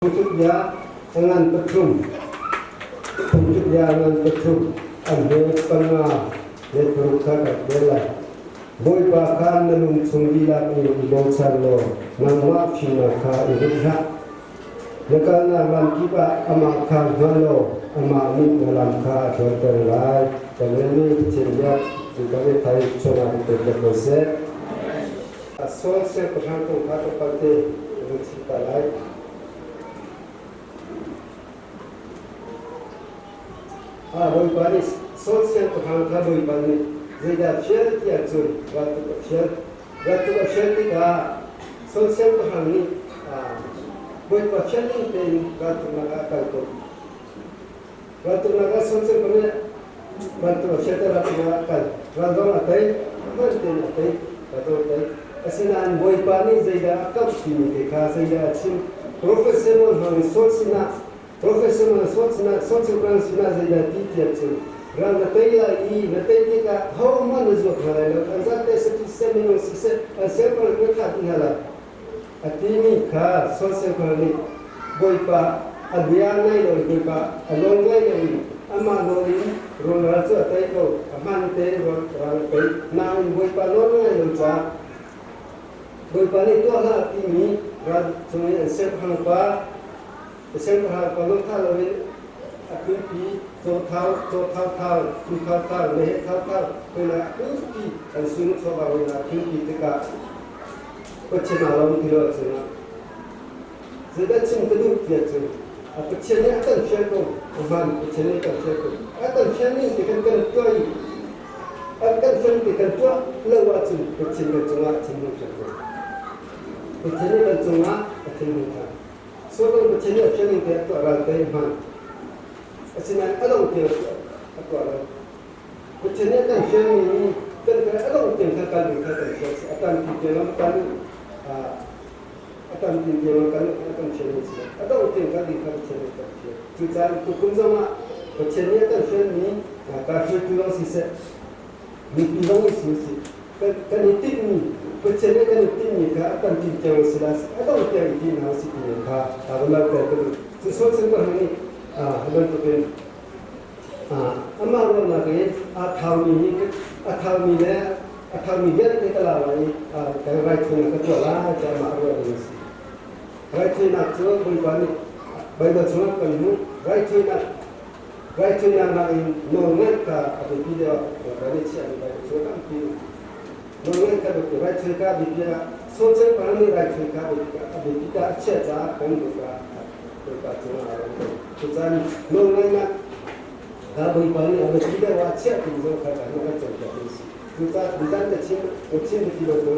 Phungthluk bia a ngan pathum. Phungthluk bia a ngan pathum. An hme panga le paruk kha kan rel lai. Bawipa kha na lung chung dihlak in i bochan law nangmah fimnak kha i rinh hlah. Na kalnak lam kip ah amah kha hngal law amah nih na lam kha a tluanter lai. Kan relmi Pathian bia cu kan i thai chungah i pek ko seh. Saul siangpahrang kong kha tlawmpal te ka vun chim ta lai. Bawipa nih Saul siangpahrang kha Bawipa nih zeidah fial ti ahcun raltuk a fial. Raltuk a fial tikah Saul siangpahrang nih Bawipa fial ning tein raltuknak ah a kal ko. Raltuknak ah Saul siangpahrang nih raltuk a fial tikah raltuknak ah a kal. Ral zong a tei, hman tein a tei, ral zong a tei. Asinain Bawipa nih zeidah a kamh timi te kha zeidah a chim? Profet Samuel hmang in Saul sinah Profet Samuel Saul sinah Saul siangpahrang sinah zeidah ti tiah cun ral na tei lai i na tei tikah hohmanh na zuat hna lai lo, an zate siseh minung siseh an siangpahrang na thah dih hna lai. A timi kha Saul siangpahrang nih Bawipa a bia ngai lo i Bawipa a nawl ngai lo i amah nawl in rawl ral cu a tei ko, a hmaan tein rawl ral a tei. Nain Bawipa nawl ngai lo caah Bawipa nih tuah hlah timi ral cung i an siangpahrang pa siangpahrang pa lungtha loin a tlunpi caw thau caw thau thau tuu thau thau meheh thau thau hoi a tlunpi an sung chawva hoi a tlunpi tikah Pathian aa lawm ti lo ahcun zeidah chim ka duh ti ahcun a Pathian nih a kan fial ko a hmaan Pathian nih a kan fial ko a kan fial ning ti kan kan tuah i a kan fial ti kan tuah lo ahcun Pathian kan cungah a thinhung ṭhan ko Pathian nih kan cungah a thinhung ṭhan so kan Pathian nih a fial ning te a tuah ral te hmaan asinain a dong tiang a tuah lo Pathian nih a kan fialmi kan kan a dong tiang kha kal ding kha kan fial si a tam ti tiang kan a tam ti tiang kan a kan fialmi si a dong tiang kal ding kha Pathian nih a kan fial cucaah tukum zong ah Pathian nih a kan fialmi ka hruaitu zong siseh mipi zong si si kan i tinhmi Pathian nih kan i tinhmi kha a tam ti tiang si la a dong tiang i tinh hna si ti kha ta van langhter ka duh cu sual siangpahrang nih bantukin Amah ruahnak in aa thaumi a thaumi le a thaumi vialte ka la lai i kan raithawinak ka tuah lai tiah amah ruah ding a si. Raithawinak cu Bawipa nih Baibal chungah kan hmuh. Raithawinak raithawinak nakin nawlngaih kha a biapi deuh ah Bawipa nih chiahmi Baibal chungah tampi nawlngaih kha biapi raithawi kha biapi ah sawcel pa nih raithawi kha a biapi ah a chiah caah kan Bawipa Bawipa cungah aa lawm ko. Cucaah nawlngaihnak kha Bawipa nih a biapi deuh ah chiah ding zong kha kan kan cawnpiak ding a si. Cucaah nizan ka chim ka chim ti lo ko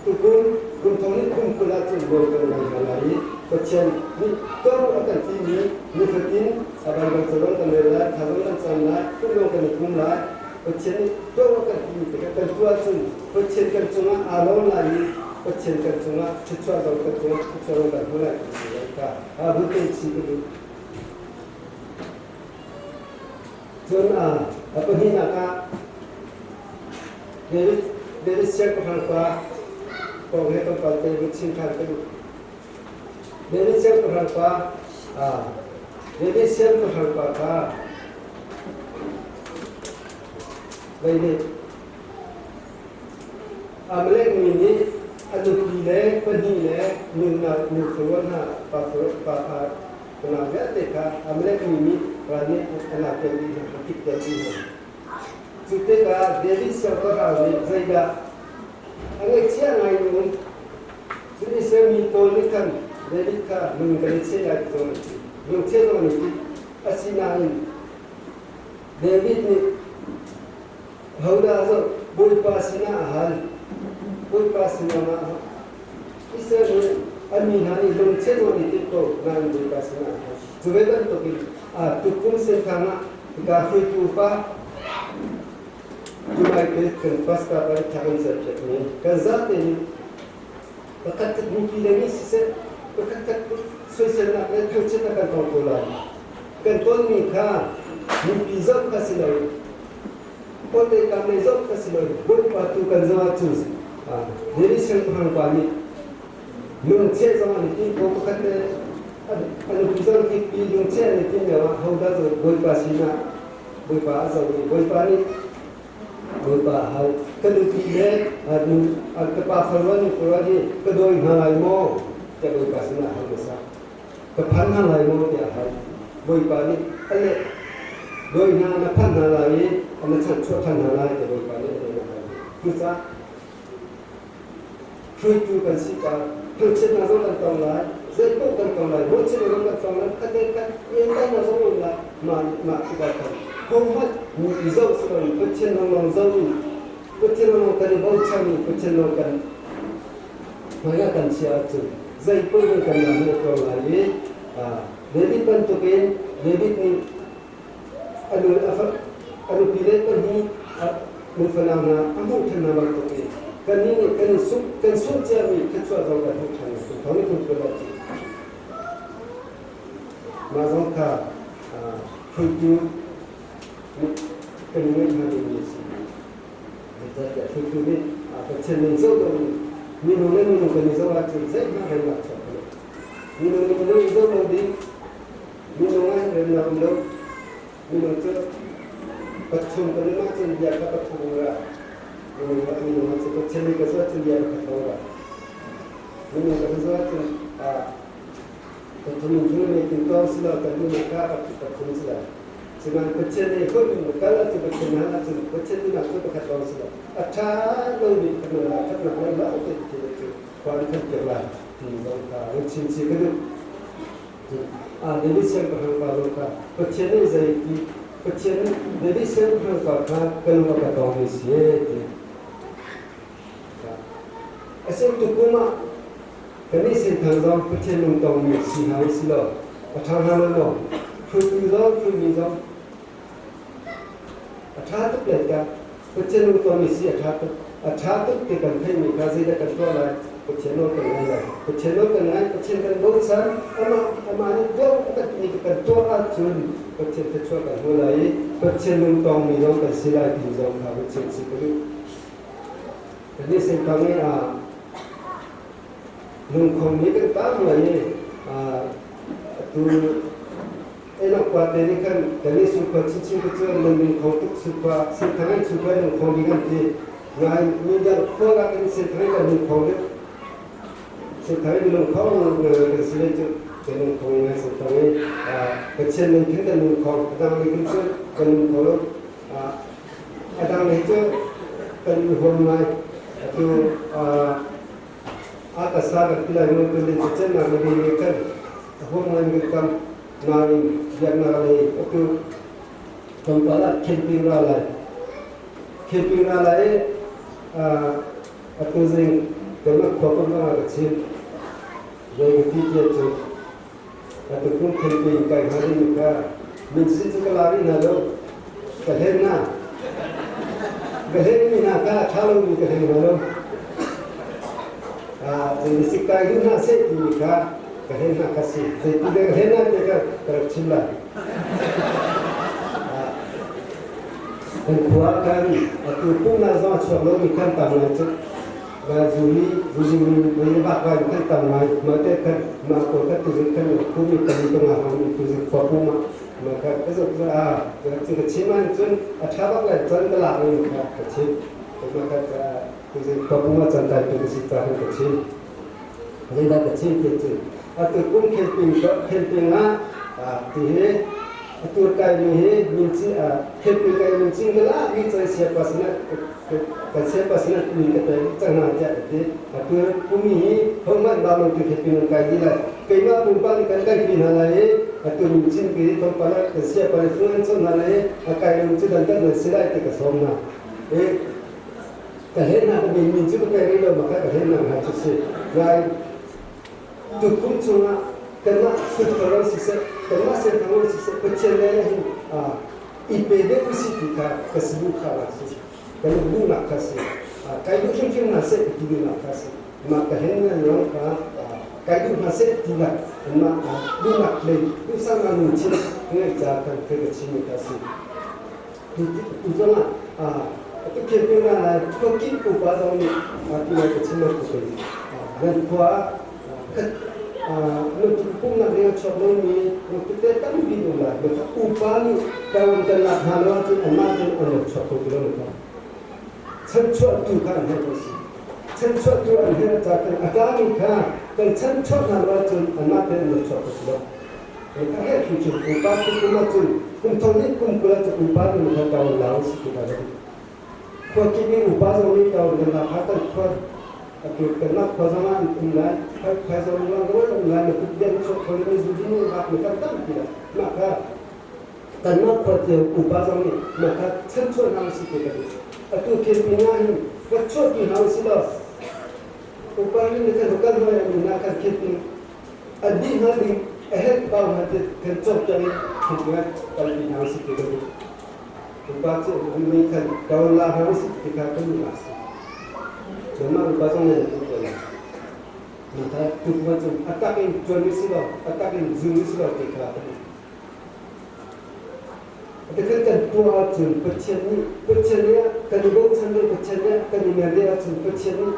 tukum kum thong nih kum 20 ahcun nawl kan ngai hna lai i Pathian nih tuah a kan timi nifatin a Baibal ca kan rel lai, thla zong kan cam lai, kum zong kan i kum lai. Pathian nih tuah a kan timi te kha kan tuah ahcun Pathian kan cungah aa lawm lai i Pathian kan cungah thluachuah zong kan cungah thluachuah zong kan hmu lai ti zong kha aa vun te chih ka duh. Cun a pahnihnak ah David David siangpahrang pa kong he tlawmpal te vun chim ṭhan ka duh. David siangpahrang pa David siangpahrang pa kha vei nih Amalek mi nih a nupi le pahnih le nunnak nu faruah hna pa pa kha unau vialte kha Amalek mi nih ral nih an lakter dih hna, an kipter dih hna. Cu tikah David siangpahrang nih zeidah a ngaihchia ngai in um. Cun Israel mi pawl nih khan David kha lung kan i cheh lai ti zong an ti. Lungcheh zong an i ti. Asinain David nih Hodah zoh Bawipa sinah a hal. Bawipa sinah a hal. Israel nih an mi hna nih lungcheh zong an i timh ko nain Bawipa sinah a hal. Cu ve bantukin tukum senthang ah hika hruaitu pa July te kan pastor pa nih thla kan serpiakmi kan zate nih pakhat khat mipi le mi siseh pakhat khat soiselnak le thangchiatnak kan tong ko lai. Kan tonmi kha mipi zoh kha si loin Kawlte kam lei zoh kha si lo Bawipa tu kan zoh ahcun David siangpahrang pa nih lungcheh zong an i tim ko pakhat le A nupi zong tlikpi lungcheh an i timh lioah hodah cu Bawipa sinah Bawipa a zoh i Bawipa nih Bawipa a hal. Ka nupi le ka pa farua nu farua hi ka dawi hna lai maw? tiah Bawipa sinah a hal hmasa. Ka phan hna lai maw? tiah a hal. Bawipa nih a leh. Dawi hna na phanh hna lai i na chanhchuah ṭhan hna lai tiah Bawipa nih a leh a hal. Cucaah Hruaitu kan si caah thangchiatnak zong kan tong lai, zeipaoh kan tong lai, mawhchiatnak zong kan tong lai, khat le khat iantaihnak zong um lai. Mah nih mah tikah khan hohmanh mi zoh si loin Pathian lawnglawng zoh in Pathian lawnglawng kan i bochan i Pathian lawng kan hmaiah kan chiah ahcun zeipaoh in kan lam hi a tluang lai i David bantukin David nih a nu a nupi le pahnih nu fanau hna a hmuh ṭhan hna bantuk in kannih nih kan sungh kan sungh ciami thluachuah zong kan hmuh ṭhan lai thawng nih kan tuah ci mah zong kha hruaitu kan ngeih hna dingmi a si. Zeicahtiah hruaitu nih Pathian min zoh lo in minung le minung kan i zoh ahcun zeihmanh remnak chuak lo. Minung le minung i zoh lo ding Minung ah remnak um lo. Minung cu pathum kan um ahcun bia kha pathum um ra. Minung ah minung ah cun Pathian nih ka zuah cun bia pakhat lo ra. Minung kan zuah cun pathum in chung me tin tawng si lo kan duhnak kha pathum si lo. Sinain Pathian nih hoi in kal ahcun Pathian hal ahcun Pathian duhnak cu pakhat lawng si lo. A ṭha lomi kan nun ah ṭhatnak lei lawng te ti cu khua an khan piak lai ti zong kha run chim chih ka duh. David siangpahrang pa zong kha Pathian nih zei ti Pathian nih David siangpahrang pa kha ka lung a ka tawngmi si ti. Asin tukum ah kannih senthang zong Pathian lung tongmi si hna si law a ṭha hnga lo maw? Hruaitu zong hruaimi zong a ṭha tuk lai ta. Pathian lung tongmi si a ṭha tuk. A ṭha tuk ti kan theihmi kha zeidah kan tuah lai? Pathian nawl kan ngai lai. Pathian nawl kan ngai, Pathian kan bochan, amah amah nih tuah a kan timi kan tuah ahcun Pathian thluachuah kan hmu lai i Pathian lung tongmi zong kan si lai ti zong kha Pathian si ka duh. Kannih singkang i lungkhong nih kan tam ngai i atu Enoch pa te nih khan kan i sungkhua chinchin ku cu nan lungkhong tuk sungkhua singthang in sungkhua in lungkhong ding an ti. Ngai mi dang khua lak in singthang in kan lungkhong deuh. Singthang in lungkhong kan si le cu kan lungkhong ngai singthang i Pathian min khin kan lungkhong a dang lei cu kan lungkhong lo. A dang lei cu kan huam ngai. Atu a ka sa kan ti lai mu tu le chan nak le kan huam ngai mi kan Nain biaknak lei atu tlawmpal ah camping ra lai. Camping ra lai i atu zing kanmah khua kam ah ka chim. Zei ka ti tiah cu atu kum camping kai hnga ding kha min si cu ka la rih hna lo. Ka hlen hna. Ka hlen mi hna kha a ṭha lomi ka hleng hna lo. Zei sik kai duh hna seh timi kha ka hlen hna kha si. Zeiti ka hlen hna ti kha ka rak chim lai. Kan khua kan atu pumnak zong a chuak lomi kan tam ngai cu. Zuli zuzing mi bak vai kan tam ngai. Mah te kan mah ko kan tuzik kan pumi kan tong ah tuzik khua pum ah mah kha ka zuk a cu ka chim ahcun a ṭha bak lai cun ka lak mi kha ka chim. Mah kha Tuzing khua pum ah cantai tu ka si ca kan ka chim. Zeidah ka chim ti cu atu kum camping camping ah ti hi atu kai mi hi min ci camping kai min cing ka la mi choi sia pa sinah ka sia pa sinah min ka pe cang hna tiah ka ti. Atu pumi hi hohmanh ba lo tu camping kai di lai. Keimah pumpak nih kan kai pi hna lai i atu min cin pi tlawmpal ah kan sia pa nih phung an chawnh hna lai i a kai lo cu dan dan nan si lai ti ka sawm hna. Ka hlennak a min min cu ka pe rih lo maka ka hlennak hna cu si. Lai tukum chungah kanmah sutthar siseh, kanmah senthang siseh, Pathian le hin i pe deuh usih ti kha ka si duh kha la si. Kan duhnak kha si. Kai duh hrimhrim hna seh ti duhnak kha si. Mah ka hen na lawng kha kai duh hna seh ti nak mah duhnak lei duhsang na lungthin ngeih ca kan ka chim kha si. Tu zongah atu campaign ah lai khuakip pupa zong nih tu lai ka chim ku nan khua Pumnak leng a chuak lomi tete tampi um lai. Upa nih ṭawn kan lak hna lo ahcun anmah tein an rak chuak kho ti lo kha. Chanchuahtu kha an herh a si. Chanchuahtu an herh ca kan a tlami kha kan chanchuah hna lo ahcun anmah tein an rak chuak kho ti lo. Ka herh hrimhrim upa cu kum ahcun kum thong nih kum 20 ahcun upa nih kha ṭawn la si ti kha Khua kip i upa zong nih ṭawn kan lak kha kan khua atu kanmah khua zong ah an um lai phaisa ruang zong an um lai na kut bian chuak kho le zu ding bak mi kan tampi la mah kha kanmah khua cio upa zong nih mah kha chanchuah hna usih ti ka duh. Atu khin nga hin va chuahpi hna usih law upa nih kan kan hoi an na kan khin an dih hna ding a herh bau hna ti kan cawk in khin nga kalpi hna usih ti ka duh. Upa cu mi khan kawan la hna usih ti kha kan duh si. Nanmah upa zong nan duh ko lai. Mata tukma cu atak in tuan mi si lo, atak in zum mi si lo ti kha kan duh. Tikhan kan tuah ahcun Pathian nih Pathian nih kan i bochan le Pathian nih kan i mer ahcun Pathian nih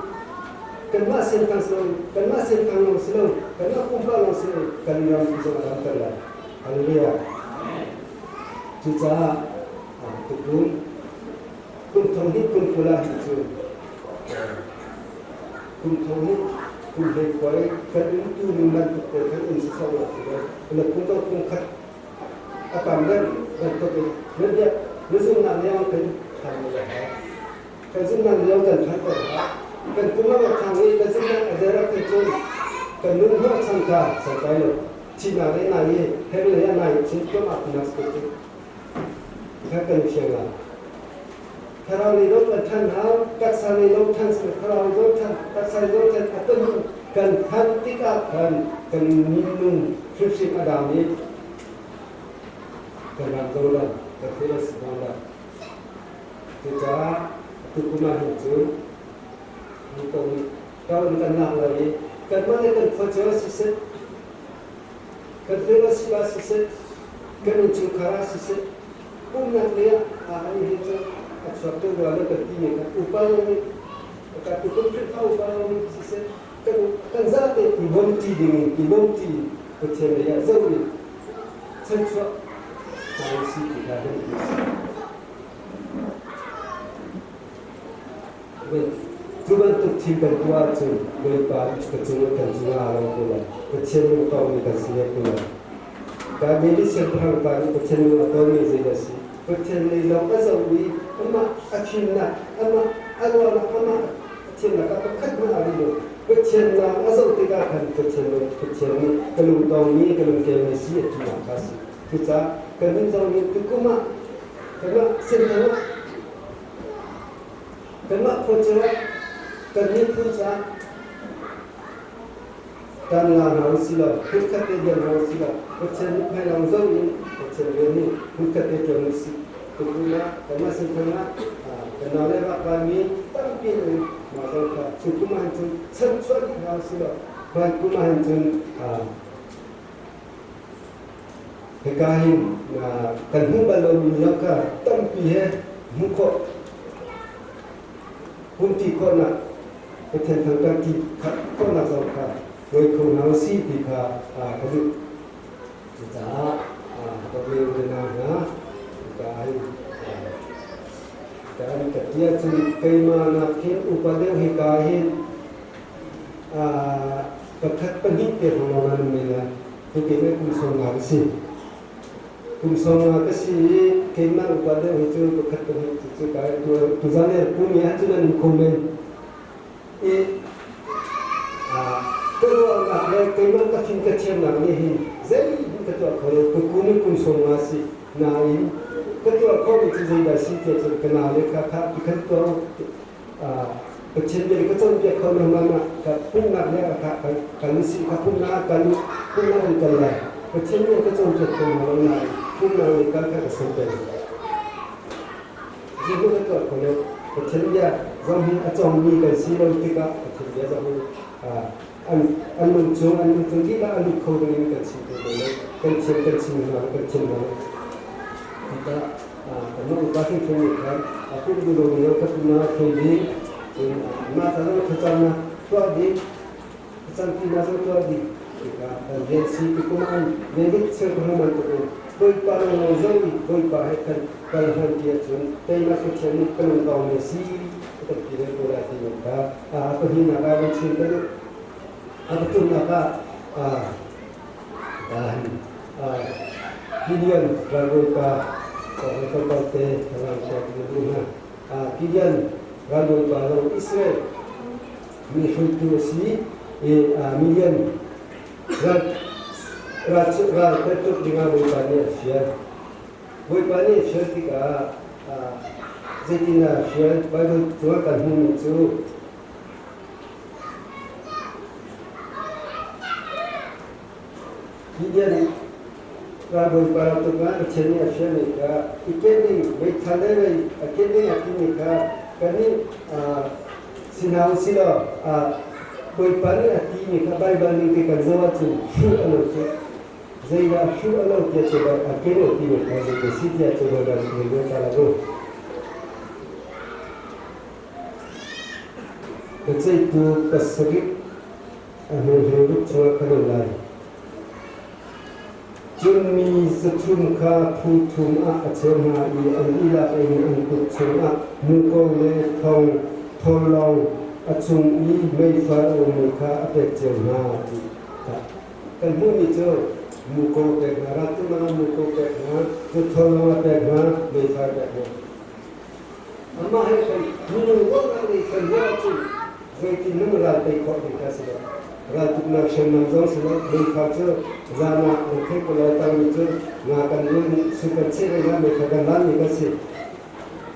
kanmah sen kang si lo, kanmah sen kang lawng si lo, kanmah pumpak lawng si lo, kan ram zong a ramter lai. Hallelujah. Cucaah tukum kum thong hnih kum 20 ah hin cu kum thong hnih kum hlei khua i kan umtu ning bantuk te khan um siseh la ti lo. Na kum ko kum khat a tam deuh bantuk in na biak na zumhnak leng kan than le ha. Kan zumhnak leng kan than ko ha. Kan kum a thang i kan zumhnak a der ah khan cun kan nun hnawh chan kha santlai lo. Thihnak le nai i her le a nai chin tlawm ah tinak si cu. Kha kan fiang ah. Thlarau lei zong kan than hau, taksa lei zong than si, thlarau zong than, taksa zong than, a kan kan than tikah khan kan minung hrimhrim a dam i kan ram zo lo, kan fel a si lo lo. Cucaah tukum ah hin cun mi ko nih kaun kan lak lai i kanmah le kan khua cio siseh, kan fel a si ah siseh, kan innchungkhar ah siseh, pumnak lei ah aa hi cu a chuak tuk rua lo kan ti mi kha upa nih ka tukum Khrihfa upa nih siseh kan kan zate i bawmṭi ding in i bawmṭi Pathian lei ah zoh in chanchuah hna si ti kha kan ti si. Cu bantuk thil kan tuah ahcun Bawipa ka cung kan cungah aa lawm ko lai. Pathian lung tawkmi kan si ve ko lai. Ka David siangpahrang pa nih Pathian lung a tawnmi zeidah a si? Pathian lei lawng a zoh i amah a fimnak, amah a ruahnak, amah a thiamnak ah pakhat hmanh aa rih lo. Pathian lawng a zoh tikah khan Pathian lung Pathian nih ka lung tawngmi, ka lung kelmi si a tinak kha a si. Cucaah kannih zong nih tukum ah kanmah senthang ah Kanmah khua cu kan miphun caah kan la hna usih law hmunkhat te rian hna usih law Pathian mithmai lawng zoh in Pathian rian hi hmunkhat te ṭuan usih. Tukum ah kanmah sinthang ah kan nau le vakvaimi tampi an um. Mah zong kha cu kum ah hin cun chanchuah dih hna usih law hmai kum ah hin cun hika hin kan hmuh bal lomi zong kha tampi he hmuh khawh pumti khawhnak Pathian thangṭhat ti khawhnak zong kha ngei kho hna usih ti kha ka duh. Cucaah ka ve na hna ka hin ka an ka tia cun keimah nak hin upa deuh hika hin pakhat pahnih te hrawng lawng an um men lai. Cuti nih kum 50 ka si. Kum 50 ka si i keimah upa deuh hi cu pakhat pahnih cu ka tuzan le pumi ahcun an um kho men. I ka ruahnak le keimah ka fim ka thiamnak nih hin zeihmanh ka tuah kho lo. Tukum in kum 50 si nain ka tuah khomi cu zeidah si tiah cun ka nau le kha kha ti khan tuah Pathian bia ka cawnpiak kho lo ma ka pumhnak le ka kan si ka pumhnak kan pumhnak an kal lai Pathian bia ka cawnpiak kho lo nain pumhnak le kal kha ka som peng. Jesuh ka tuah kho lo. Pathian bia zong hi a cawngmi kan si lo tikah Pathian bia zong hi an an lung chung an lung chung lila a lut kho ding in kan chim kho lo. Kan thiam kan chim hna kan thiam lo. Tikah kanmah upa hrimhrim nih khan a pum duh lomi lo kha na thei ding cun mah ca zong thlacamnak tuah ding thlacampinak zong tuah ding. Tikah kan rian si ti kum an David siangpahrang bantukin Bawipa lawng zong i Bawipa he khan kal hman ti ahcun teimak Pathian nih kan um ko mi si kan ti ve ko lai timi kha a pahnihnak ah van chim ka duh. A pathumnak ah Gideon ralbawipa tlawmpal te thazang pek na duh hna. Gideon ralbawipa zong Israel mi hruaitu a si i Midian ral tuk dingah Bawipa nih a fial. Bawipa nih a fial tikah zeitindah a fial? Bible cungah kan hmuhmi cu Gideon ralbawipa rak tuk ah Pathian nih a fialmi kha i ken ding meithal le mei a ken ding a timi kha kannih si hna u sih law Bawipa nih a timi kha Baibal ning te kan zoh ahcun hruh a lo cu zeidah hruh a lo tiah cu a ken a timi kha zei si tiah cu Baibal ning te ta la Biaceihtu pasarih a hmeihleiruk chungah kan um lai. Cun mi 300 kha phu thum ah a cheu hna i an dihlak in an kut chungah muko le thong tholong a chung i meifar a ummi kha a pek cio hna. Kan hmuhmi cu muko pek hna, raltuk ah muko pek hna, cu tholong a pek hna, meifar pek hna. Amah he kan minung ruahnak nih kan ruah ahcun zeitin nung ral tei khawh ding kha si lo. Raltuknak hriamnam zong si lo. Meifar cu zan ah an theih ko lai tangmi cu nga kan rul nih su kan cheh ve hna meifar kan vanmi kan si.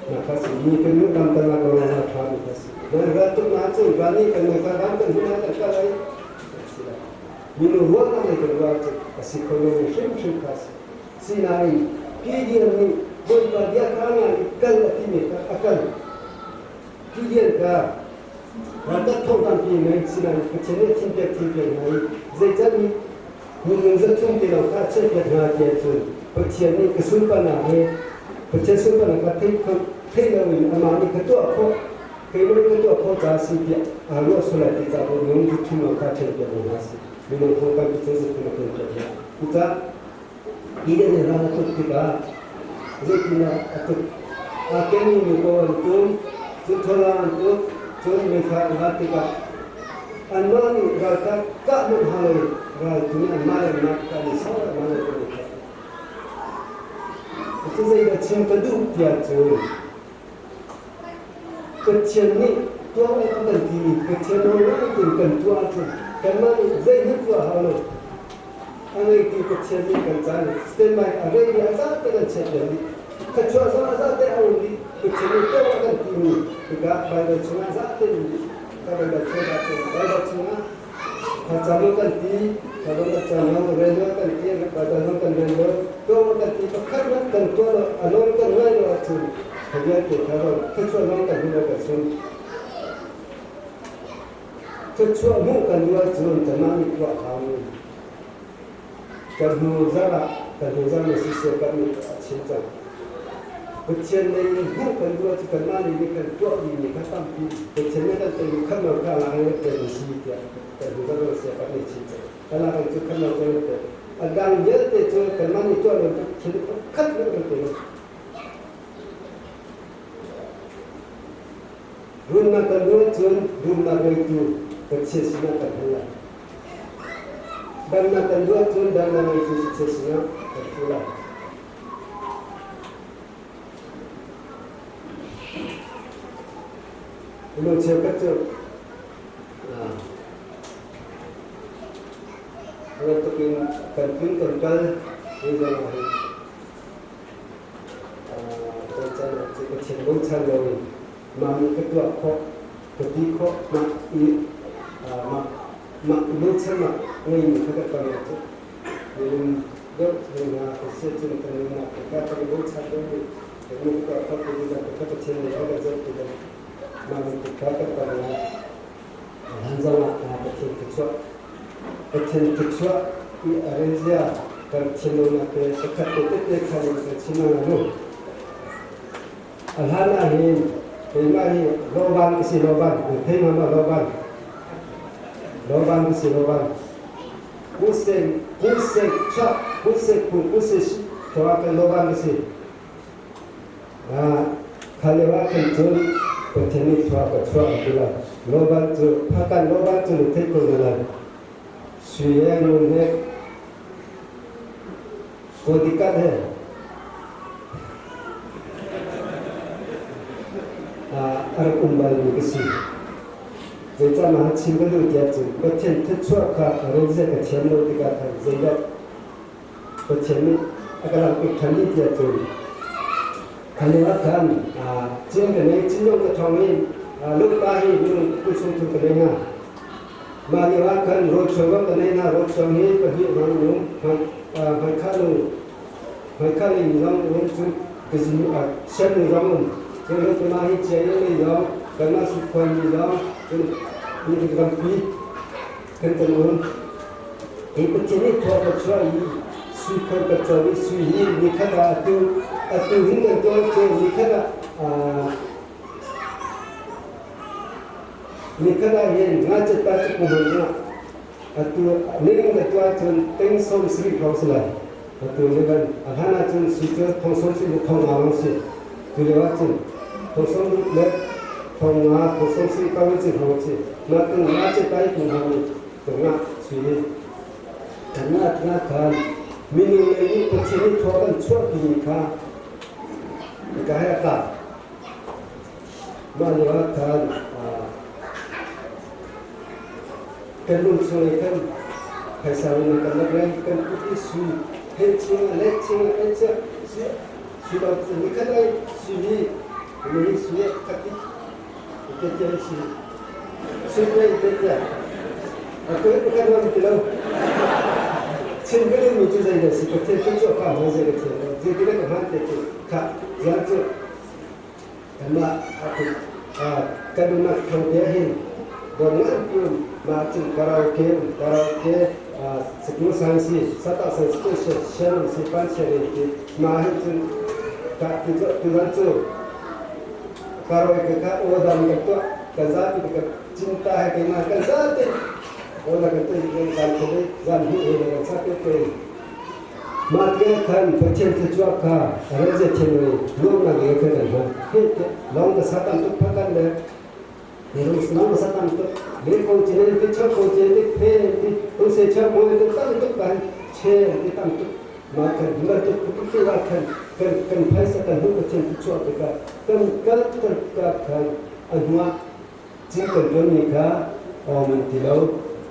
Na kha si mi kan nu lam kan lak lo na tha mi kha si. Nan raltuknak cun ral nih kan meifar van kan hun kan kal ai. Si lo. Minung ruahnak nih kan ruah ahcun a si kho lomi hrimhrim kha si. Sinain Gideon nih Bawipa bia kha ngai i kal a timi kha a kal. Gideon kha ralkap thong tampi ngei sinain Pathian nih a thimpiak thimpiak hna i zeicah nih minung 300 te lawng kha a chiahpiak hna ti ahcun Pathian nih ka sunparnak he Pathian sunparnak kha theih kho theih loin amah nih ka tuah khawh keimah nih ka tuah khawh caah a si tiah aa ruah sual lai ti caah minung 300 lawng kha a ṭhenpiak hna a si. Minung thong tampi cu 300 a ṭhenpiak hna. Cucaah Gideon nih ral a tuk tikah zeitindah a tuk? Aa kenmi muko an tum, cun tholaa an tuk, cun meifar an rat tikah anmah nih ral kha kah hmanh hau loin raltu nih anmah le anmah kan i sau anmah le kan i kah. Cu zeidah chim ka duh tiah cun Pathian nih tuah awk a kan timi Pathian nawl ngai tein kan tuah ahcun kanmah nih zeihmanh tuah hau lo. A ngeitu Pathian nih kan caan standby a rei i a zate kan chiatpiak dih. Thluachuah zong a zate a um dih. Pathian nih tuah a kan timi tikah Baibal chungah zate in ka Baibal chungah Baibal chungah thlacam kan ti, thlacam kan cam lo, rel kan ti, Baibal zong kan rel lo, tuah kan ti pakhat hmanh kan tuah lo, a nawl kan ngai lo ahcun kha vialte kha thluachuah zong kan hmu lo kan sung. Thluachuah hmuh kan duh ahcun kanmah nih tuah hau. Kan hnu zarh ah kan hnu zarh na siseh kan nih a chim cang. Pathian lei in hmuh kan duh ahcun kanmah lei nih kan tuah dingmi kha tampi Pathian nih kan pek khat lo kha lak in pek na si tiah kan hnu zarh na siah kan nih chim cang. Kan lak in cu khat lo kan pek. A dang vialte cu kanmah nih tuah lo thil khat lo kan pe lo. Rumnak kan duh ahcun rumnak ngeitu Pathian sinah kan hal lai. Damnak kan duh ahcun damnak ngeitu Pathian sinah kan hal lai. Minung cheukhat cu bantuk in kan tlun kan kal hi zong ah hin Chan cu Pathian bochan loin mah nih ka tuah khawh, ka ti khawh, mah i mah mah i bochannak ngeimi kha ka ton cu minung deuh hna ka si cun kan nunnak ka kan i bochan deuh kan nih ka tuah khawh ti dan ka Pathian nih ka zoh ti dan mah bantuk kha kan ton lai. Hlan zong ah Pathian thluachuah Pathian thluachuah i a relzia kan thinlung te pakhat te tete khan in kan chim ang mu. A hlan ah hin keimah hi lawban ka si lawban thei ma ma lawban lawban ka si lawban. Kuse kuse cha kuse ku kuse shi thawa kan lo ban ka si. Khalewa kan cun Pathian nih thlua ka chuah a ti lai. Lo ban cu phakan lo ban cu na theih ko na lai. Sui he ngun he kodikat he a rak um balmi ka si. Zeicah mah chim ka duh tiah cun Pathian thluachuah kha a relzia ka thiam lo tikah khan zeidah Pathian nih a ka langhter ṭhan dih tiah cun kha lio ah khan cin ka nei cin ka ṭhawng i lungpa hi minung 20 chung thum ka nei hna. Mah lio ah khan rawlchuang ka nei hna. Rawlchuang hi pahnih hmang nung hmaikha nu hmaikha lei mi zong um cun kazin sian nu zong um cun lungtama hi cia lei zong kanmah sukhuan mi zong cun rampi kan kan um. Hi Pathian nih thaw ka chuah i sui khor ka co i sui hi nikhat ah atu atu hin kan tuah cu nikhat ah nikhat ah hin ngacet ta cu hman ah atu ning ka tuah cun ting som sri hrawng si lai atu ni ban a hlan ah cun sui cu thong som si thong nga long si tu lio ah cun thong som le thong nga thong som si ka win si hrawng si ma tung ngacet ta i tung hang ni tungah sui kanmah tungah khan minung lei nih Pathian nih thaw kan chuahpimi kha ka he a tlak. Mah lio ah khan kan lung chung i kan phaisa in kan rak reng kan kut i sui hei ching a let ching a hei chia sui sui lo ni khat ai sui hi ni sui khat i te te si sui te te te a tu ka kan ti lo chin ka mi cu zei da si Pathian cu chu ka hman zei ka thiam lo zei ti ka hman te cu kha zian cu kanmah kan umnak thang te hin dor ngan piun ma cun karaoke karaoke sikmu san si sata san si she shen si pan she rin ti ma hin cun ka ti cu tu zan cu karaoke ka o dam ka to kan zapi ka cinta he keimah kan zate o da kan te zan kho zan hi he kan sa te te mah te khan Pathian thluachuah kha reze thiam le nuamnak le kan kan hman he te long ka sa tam tuk phakan le long ka sa tam tuk le ko chen te chak ko chen te phe te tung se chak ko te tam tuk kan che te tam tuk mah kan ma tuk tuk te wa khan kan kan phaisa kan hu Pathian thluachuah te ka kan kal kan ka khan a hnuah cin kan ṭuanmi kha awm an ti lo.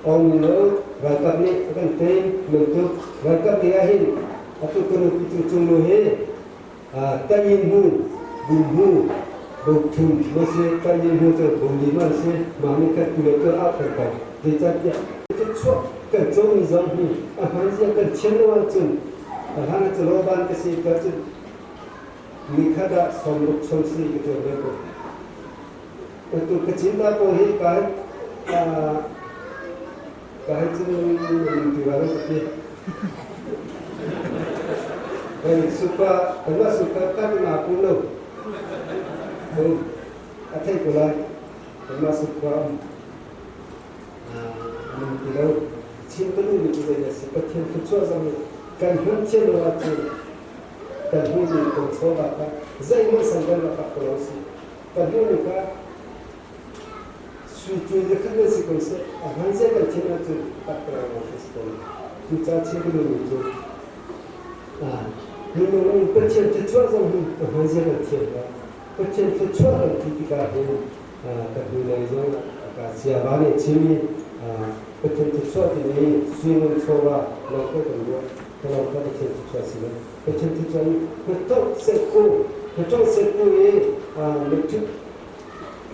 Awm lo ralkap nih a kan tei bantuk ralkap lei ah hin atu ka nupi cungcung nu hi tayin hmu bun hmu bo thum ma si tayin hmu cu bo li ma si mah nih khat tu le tu ah kan kai zeicahtiah chuah kan comi zong hi a hman zia kan thiam lo ahcun a hlan ah cu lo ban ka si ka cun nikhat ah 60 sawm si ka ṭuan ve ko. Atu ka cinta pawl hi ka ka hei cun ti va ka ti. Hei supa kanmah supa ka ma pu lo. A thei ko lai. Kanmah supa an ti lo. Chin ka nu mi cu zei si Pathian thluachuah zong kan hman thiam lo ahcun kan hmuhmi kan chawva kha zeihmanh san kan rak ko lo si. Kan hmuhmi kha sui cu zakhat nan si ko seh, a hman zei kan thim ahcun takpalawng lawng kan si ko lai. Cucaah chim ka duhmi cu minung in Pathian thluachuah zong hi a hman zia kan thiam lo. Pathian thluachuah kan ti tikah hin kan hnulei zong ka siava nih chimmi Pathian thluachuah timi sui ngun chawva lawng kan kan ruah. Ka lawng kha Pathian thluachuah si lo. Pathian thluachuah in hnaṭawk set ku hnaṭawk set ku i na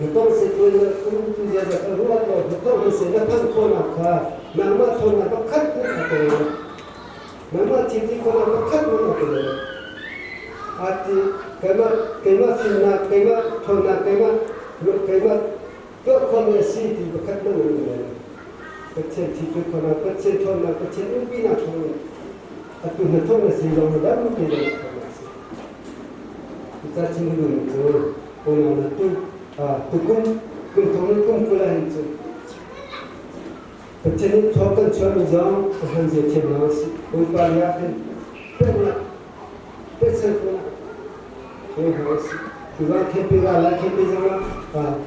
hnaṭawk set ku na um tu zia ka ruat lo hnaṭawk na se na phanh khawhnak kha nangmah thawnnak pakhat hmanh a tel lo nangmah thil ti khawhnak pakhat hmanh a tel lo ati keimah keimah fimnak keimah thawnnak keimah keimah tuah khawhmi a si ti pakhat hmanh a um lo Pathian thi tu khawhnak Pathian thawnnak Pathian umpinak thawngin atu na thawng na si zong na dam te ding a si. Cucaah chim ka duhmi cu unau na tu tukum kum thong in kum 20 ah hin cu Pathian nih thawng kan chuahmi zong a hman zia thiam hna usih. Bawipa lei ah khin peknak pekchan khawhnak ngei hna usih. Tuzaan khenpi ra lai khenpi zong ah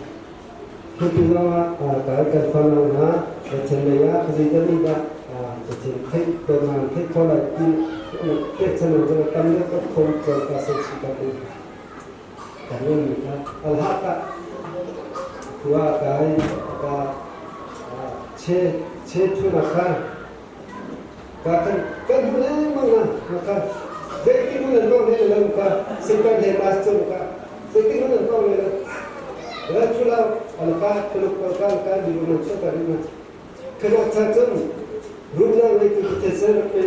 khenpi zong ah kan kan farlo hna Pathian lei ah zeidah nih dah Pathian theih tawnnak theih khawh lai ti pekchan zong tam deuh kan khom cang ka sen si kan kan ngeimi kha alhak ah khua kai ka che che thu na kha ka kan kan hu lengmang na na kha zeitin hun an kong he lo ka sipan he mas chung ka zeitin hun an kong he lo la chu la alka tuluk ka ka di na chu ka ri na kana cha chun rumna ngai tu te ser pe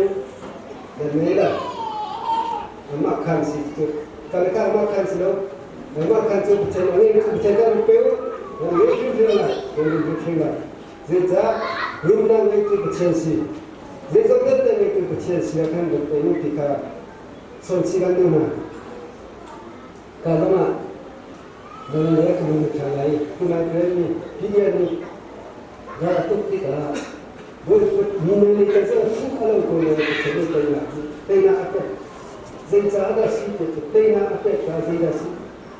da mela ama khan si tu kala ka ama khan si lo ama khan cu chen ange cu chen ka pe u na nge chu chu la ko chu chu la zeicah rumnak ngeitu Pathian si zeizong vialte ngeitu Pathian si ah khan kan pe nu ti kha son si kan duh hna ka zongah nan le kan nu tha lai tunai ni Gideon nih ra tuk tikah mi nih kan cu fuh a lo ko le Pathian nih teinak teinak a pek zeicah dah si ti cu teinak a pek kha zeidah si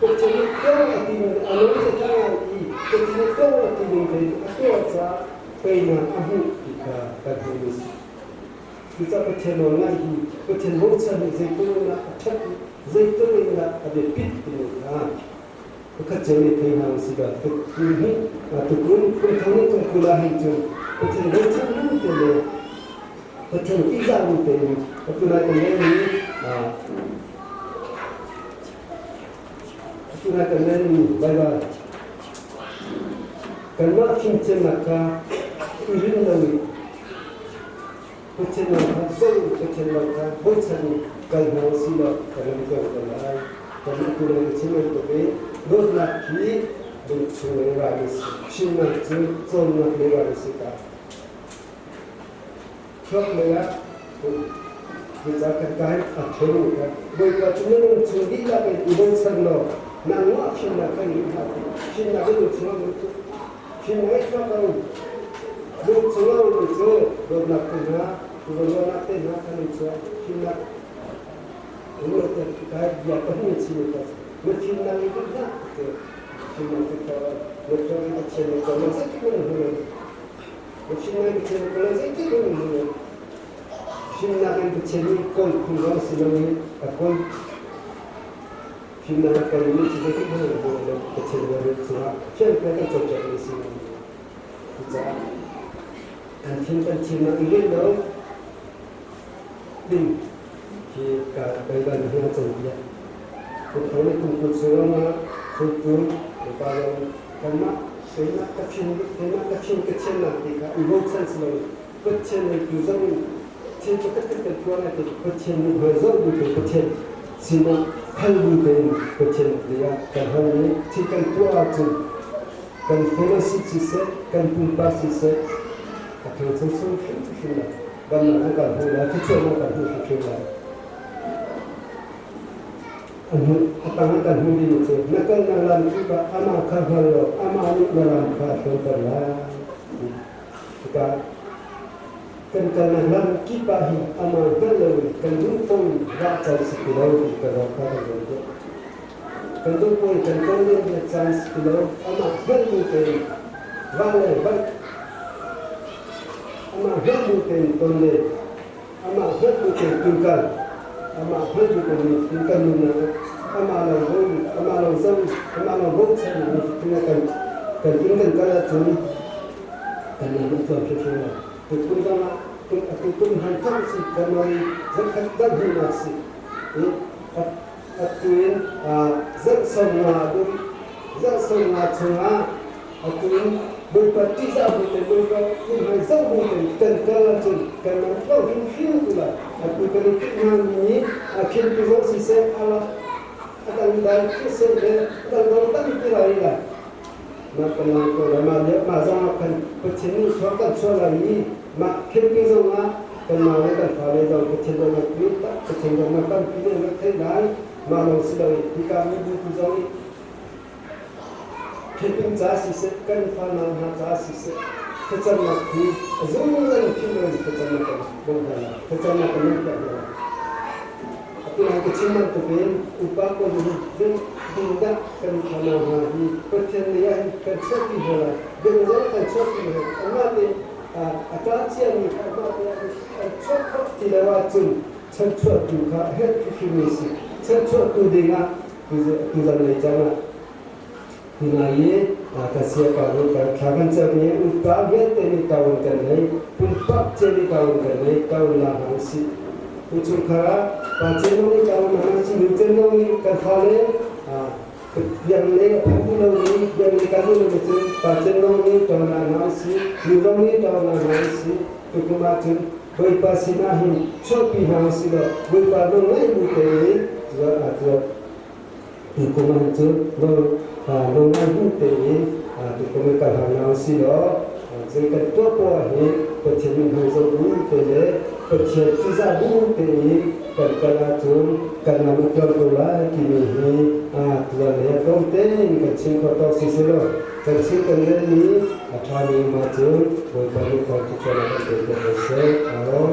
Pathian nih tuah a ti ning a lung cu tha ngai i Pathian nih tuah a ti ning tein a tuah caah teinak a hmuh ti kha kan hmuh a si. Cucaah Pathian nawl ngai hi Pathian bochan hi zeitluk in dah a ṭhat i zeitluk in dah a biapit timi kha pakhat cio nih thei hna usih law tukun hi tukun kum thong in kum 20 ah hin cun Pathian bochan ning te le Pathian tihzah ning tein atu lai kan ngeihmi atu lai kan ngeihmi Baibal kanmah fimcawnnak kha i rin lo i Pathian lam kha zoh in Pathian lam kha bochan in kal hna usih law kan ram tuan ko lai. Kan atu le ka chim bantuk in dawtnak hi lungchung lei ral a si. Fimnak cu cawnnak lei ral a si ka. Thluak lei ah cucaah kan ka hin a ṭheu ka Bawipa cu na lungchung dihlak in i bochan law nangmah fimnak kha in hlah. Fimnak in lungchung ah fimnak i thluak a um. Lungchung a ummi cu dawtnak te hna, ruahnak te hna kan in chuah. Fimnak kai bia ka hmu chim ka na fimnak i hna te fimnak te ka na thluak i Pathian nih ka na zeitik man hmu na fimnak i Pathian ka na zeitik man hmu fimnak in Pathian nih kawl phung zong si lo in a kawl fimnak a kawl mi cu zeitik man hmu lo Pathian na rit cungah fian kan cawnpiak mi si Cucaah kan thim kan thimnak i rel lo ding khi ka Baibal nih hin a cawnpiak. Kutho le kumkul chung ah hruaitu upa zong kanmah keimah ka fim keimah ka fim ka thiamnak ti kha i bochan si loin Pathian lei tu zoh in thil pakhat khat kan tuah lai ti Pathian nih hmai zoh bu tein Pathian sinah hal bu tein Pathian lei ah kan hal i thil kan tuah ahcun kan fellowship siseh kan pumpak siseh a ṭhangcho hrimhrim lai damnak an kan hmuh lai thluachuahnak kan hmuh hrimhrim lai a hnu a tang ah kan hmuh ding cu na kalnak lam kip ah amah kha hngal law amah nih na lam kha a hruaiter lai tikah kan kalnak lam kip ah hin amah hngal loin kan duh paoh in vah caan si ti lo ti ka rawk kha kan ruat deuh Kan dawtpawl kan ton len le caan si ti lo amah hngalh bu tein va le vaih amah hngalh bu tein ton le amah hngalh bu tein tunkal amah hngalh bu tein kan nunnak amah lo bo amah lo zam amah lo bochan mi kan kan inn kan kal ahcun kan lam a tluan hrimhrim lai tukum zong ah atu kum han thang si January zarkhat zarhhnih si Atu in zarh 50 dum zarh 50 chungah atu in Bawipa ṭihzah bu te Bawipa mithmai zoh bu tein kan kal ahcun kan lam tlo hrimhrim tu lai. Atu kan i timh hngami nih a khintu zong siseh a lak a dangdang siseh le a dangdang tampi lai lai. Mah kan lang ko lai. Mah le mah zong ah khan Pathian nih thluak kan chuah lai i mah khintu zong ah kanmah le kan fale zong Pathian dawtnak pi Pathian dawtnak tampi nih an rak theih lai. Mah lawng si loin hika mibu tu zong nih Khintu ca siseh kan fanau hna ca siseh. Thlacamnak hi a zungzal in philh loin thlacamnak kan bawmh hna lai. Thlacamnak kan nunter hna lai. Atu nai ka chim bantukin upa pawl nih zeitindah kan thlanau hna hi Pathian lei ah hin kan chuahpi hna lai. Biakinn kan chuahpi hna lai. Anmah te a ṭa ciami kha anmah te an chuah khawh ti lo ahcun chanchuahtu kha a herh hrimhrimmi a si. Chanchuahtu dingah tuzan lei caan ah hi ngai i kan siapa nih kan thla kan cam i upa vialte nih taun kan nei, pumpak cia nih taun kan nei, taun la hna usih. Innchungkhar ah pa cia zong nih taun la hna usih, nu cia zong nih kan fale biang le a phan duh lomi, biang le kan duh lomi cun pa cia zong nih taun la hna usih, nu zong nih taun la hna usih. Tukum ahcun Bawipa sinah hin chuahpi hna usih law Bawipa nawl ngaih bu tein tukum ahhin cun nawl ngai bu tein tukum i kal hna usih law zei kan tuah poah hi Pathian min hmang zoh bu te le Pathian ṭihzah bu tein kan kal ahcun kan lam a tluang ko lai timi hi tuan he tlawm tein kan chim khawh tawk si selaw kan chim kan relmi a ṭhami um ahcun Bawipa nih thawng cu chuan ah kan pe ko seh. Amen.